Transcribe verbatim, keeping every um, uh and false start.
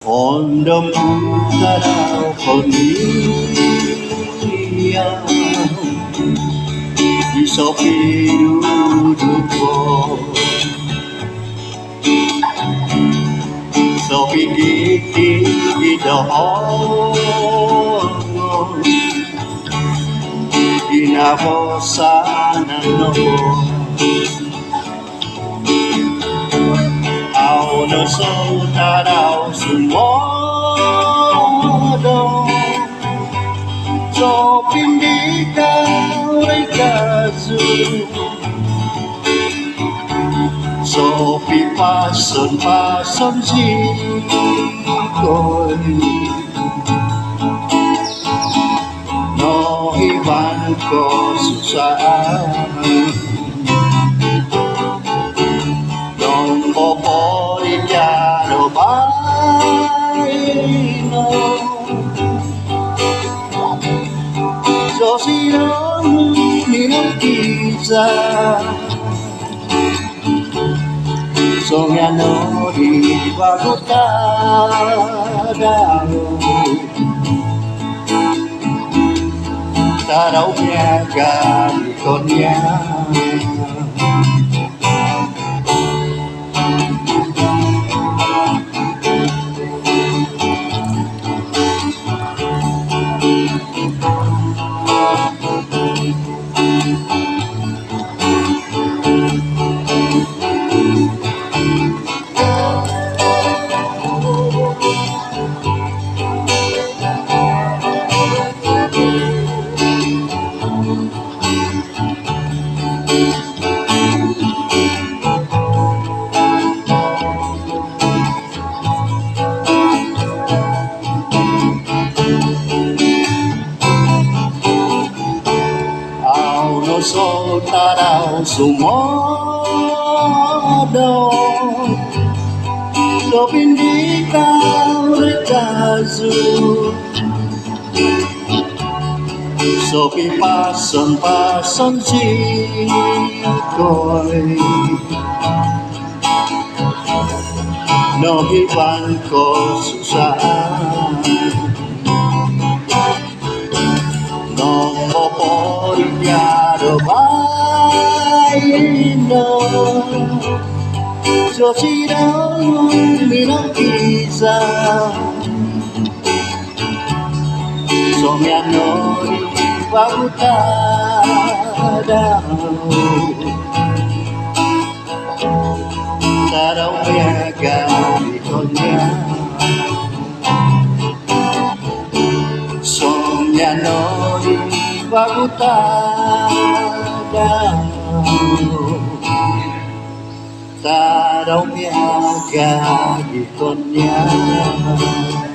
Ondomku tadau koniab di sopidudukon, sopigiti' id dohongon, ginavo sanan nopo. Au' no sou tadau sumodop, sopindikau ri kazu, sopipason-pason zikoi nohiban kosusaan. Nung poporidiado baino, sosido nu minokisa, songian no di vagu tadau, tadau miaga' di koniab. Au' no sou tadau sumodop, sopindikau ri kazu, sopipason-pason zikoi nohiban kosusaan. Nung poporidiado baino, sosido nu minokisa, songian no di vagu tadau, tadau miaga' di koniab. Songian no di vagu tadau, tadau miaga' di koniab.